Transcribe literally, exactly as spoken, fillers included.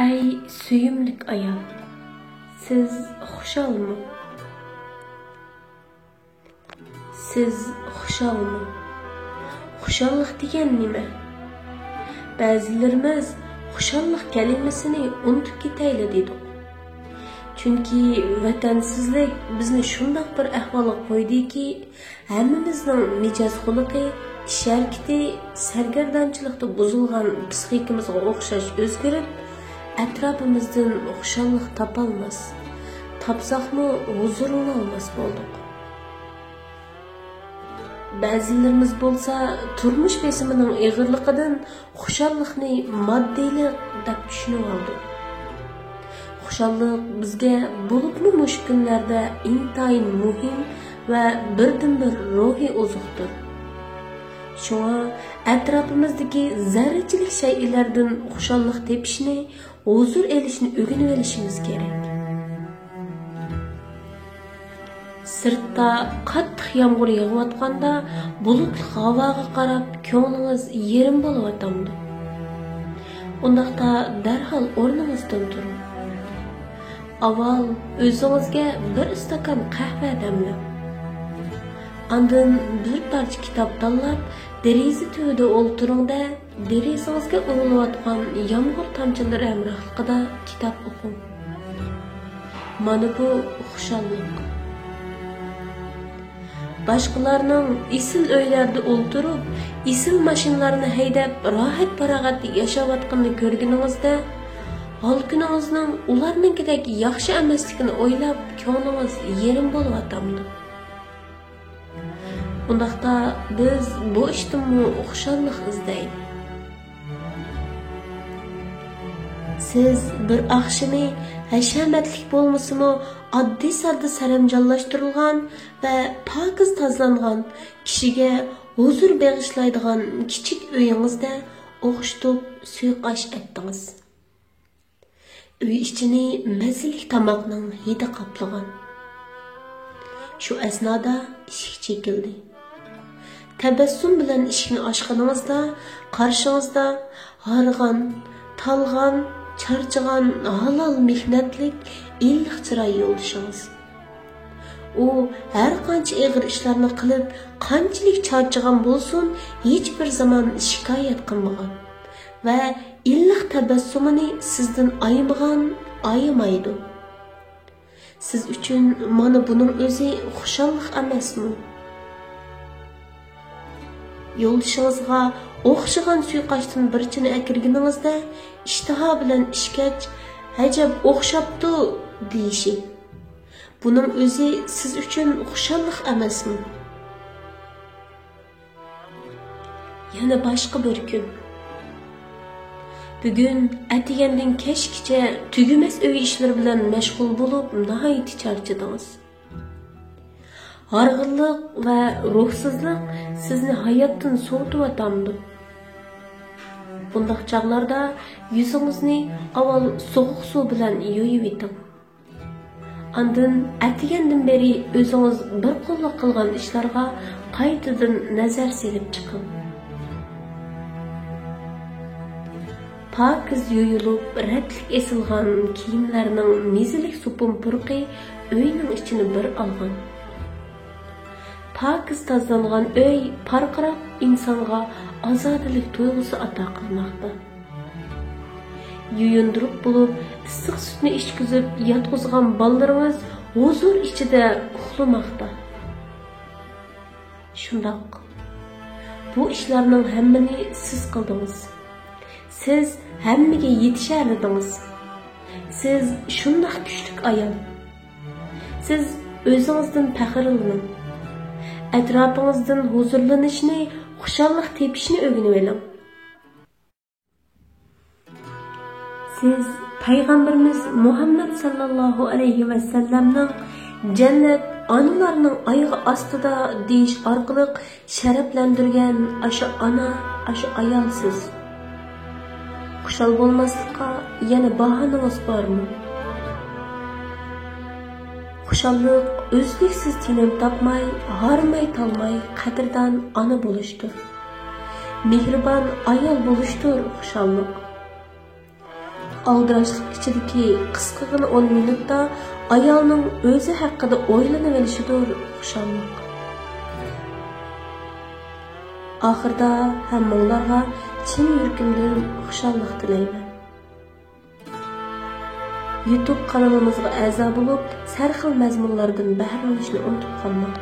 ئەي سۆيۈملۈك ئايال، سىز خۇشالمۇ؟ سىز خۇشالمۇ؟ خۇشاللىق دېگەن نېمە؟ بەزىلىرىمىز خۇشاللىق كەلىمىسىنى ئۇنتۇپ كېتەيلى دېدۇق. چۈنكى ۋەتەنسىزلىك بىزنى شۇنداق بىر ئەھۋالغا قويدىكى، ھەممىمىزنىڭ مىجەز خۇلقى، ئىش ھەرىكىتى، سەرگەردانچىلىقتا بۇزۇلغان پىسخىكىمىزغا ئوخشاش ئۆزگىرىپ، ئەتراپىمىزدىن خۇشاللىق تاپالماس، تاپساقمۇ ھۇزۇرلىنالماس بولدۇق. بەزىلىرىمىز بولسا تۇرمۇش بېسىمىنىڭ ئېغىرلىقىدىن خۇشاللىقنى ماددىيلىق دەپ چۈشىنىۋالدۇق. خۇشاللىق بىزگە، بولۇپمۇ مۇشۇ كۈنلەردە، ئىنتايىن مۇھىم ۋە بىردىنبىر روھىي ئوزۇقتۇر. شۇڭا ئەتراپىمىزدىكى زەررىچىلىك شەيئىلەردىن خۇشاللىق تېپىشنى ھۇزۇر ئېلىشنى ئۆگىنىۋېلىشىمىز كېرەك. سىرتتا قاتتىق يامغۇر يېغىۋاتقاندا، بۇلۇتلۇق ھاۋاغا قاراپ كۆڭلىڭىز يېرىم بولۇۋاتامدۇ؟ ئۇنداقتا دەرھال ئورنىڭىزدىن تۇرۇڭ. ئاۋۋال ئۆزىڭىزگە بىر ئىستاكان قەھۋە دەملەڭ. ئاندىن بىر پارچە كىتاب تاللاپ، دېرىزە تۈۋىدە ئولتۇرۇڭ-دە، دېرىزىڭىزگە ئۇرۇلۇۋاتقان يامغۇر تامچىلىرى ھەمراھلىقىدا كىتاب ئوقۇڭ. مانا بۇ خۇشاللىق. باشقىلارنىڭ ئېسىل ئۆيلەردە ئولتۇرۇپ، ئېسىل ماشىنىلارنى ھەيدەپ، راھەت-پاراغەتتە ياشاۋاتقىنىنى كۆرگىنىڭىزدە، ھال-كۈنىڭىزنىڭ ئۇلارنىڭكىدەك ياخشى ئەمەسلىكىنى ئويلاپ، كۆڭلىڭىز يېرىم بولۇۋاتامدۇ؟ ئۇنداقتا بىز بۇ ئىشتىنمۇ خۇشاللىق ئىزدەيلى. سىز بىر ئاخشىمى ھەشەمەتلىك بولمىسىمۇ، ئاددىي-ساددا سەرەمجانلاشتۇرۇلغان ۋە پاكىز تازىلانغان، كىشىگە ھۇزۇر بېغىشلايدىغان كىچىك ئۆيىڭىزدە ئوخشىتىپ سۇيۇقئاش ئەتتىڭىز. ئۆي ئىچىنى مەززىلىك تاماقنىڭ ھىدى قاپلىغان. شۇ ئەسنادا ئىشىك چېكىلدى. تەبەسسۇم بىلەن ئىشىكنى ئاچقىنىڭىزدا، قارشىڭىزدا ھارغان، تالغان، چارچىغان، ھالال مېھنەتلىك، ئىللىق چىراي يولدىشىڭىز. ئۇ ھەر قانچە ئېغىر ئىشلارنى قىلىپ، قانچىلىك چارچىغان بولسۇن، ھېچبىر زامان شىكايەت قىلمىغان ۋە ئىللىق تەبەسسۇمىنى سىزدىن ئايىمىغان، ئايىمايدۇ. سىز ئۈچۈن مانا بۇنىڭ ئۆزى خۇشاللىق ئەمەسمۇ؟ يولدىشىڭىزغا ئوخشىغان سۇيۇقئاشتىن بىر چىنە ئەكىرگىنىڭىزدە، ئىشتىها بىلەن ئىچكەچ، «ئەجەب ئوخشاپتۇ» دېيىشى، بۇنىڭ ئۆزى سىز ئۈچۈن خۇشاللىق ئەمەسمۇ؟ يەنە باشقا بىر كۈن. بۈگۈن ئەتىگەندىن كەچكىچە تۈگىمەس ئۆي ئىشلىرى بىلەن مەشغۇل بولۇپ، ناھايىتى چارچىدىڭىز. ھارغىنلىق ۋە روھسىزلىق سىزنى ھاياتتىن سوۋۇتۇۋاتامدۇ؟ بۇنداق چاغلاردا يۈزىڭىزنى ئاۋۋال سوغۇق سۇ بىلەن يۇيۇۋېتىڭ. ئاندىن ئەتىگەندىن بېرى ئۆزىڭىز بىر قوللۇق قىلغان ئىشلارغا قايتىدىن نەزەر سېلىپ چىقىڭ. پاكىز يۇيۇلۇپ، رەتلىك ئېسىلغان كىيىملەرنىڭ مېزىلىك سوپۇن پۇرىقى ئۆينىڭ ئىچىنى بىر ئالغان. پاكىز تازىلانغان ئۆي پارقىراپ، ئىنسانغا ئازادىلىك تۇيغۇسى ئاتا قىلماقتا. يۇيۇندۇرۇپ بولۇپ، ئىسسىق سۈتنى ئىچكۈزۈپ ياتقۇزغان بالىلىرىڭىز ھۇزۇر ئىچىدە ئۇخلىماقتا. شۇنداق. بۇ ئىشلارنىڭ ھەممىنى سىز قىلدىڭىز. سىز ھەممىگە يېتىشەلىدىڭىز. سىز شۇنداق كۈچلۈك ئايال. سىز ئۆزىڭىزدىن پەخىرلىنىڭ. ئەتراپىڭىزدىن ھۇزۇرلىنىشنى، خۇشاللىق تېپىشنى ئۆگىنىۋېلىڭ. سىز پەيغەمبىرىمىز مۇھەممەد ساللاللاھۇ ئەلەيھى ۋەسەللەمنىڭ «جەننەت ئانىلارنىڭ ئايىغى ئاستىدا» دېيىش ئارقىلىق شەرەپلەندۈرگەن ئاشۇ ئانا، ئاشۇ ئايالسىز. خۇشال بولماسلىققا يەنە باھانىڭىز بارمۇ؟ خۇشاللىق ئۈزلۈكسىز تىنىم تاپماي، ھارماي-تالماي قەدىردان ئانا بولۇشتۇر. مېھرىبان ئايال بولۇشتۇر خۇشاللىق. ئالدىراشلىق ئىچىدىكى قىسقىغىنە ئون مىنۇتتا ئايالنىڭ ئۆزى ھەققىدە ئويلىنىۋېلىشىدۇر خۇشاللىق. ئاخىردا ھەممىڭلارغا چىن يۈرىكىمدىن خۇشاللىق تىلەيمەن. يۇتۇب قانىلىمىزغا ئەزا بولۇپ، سەرخىل مەزمۇنلاردىن بەھرىلىنىشنى ئۇنتۇپ قالماڭ.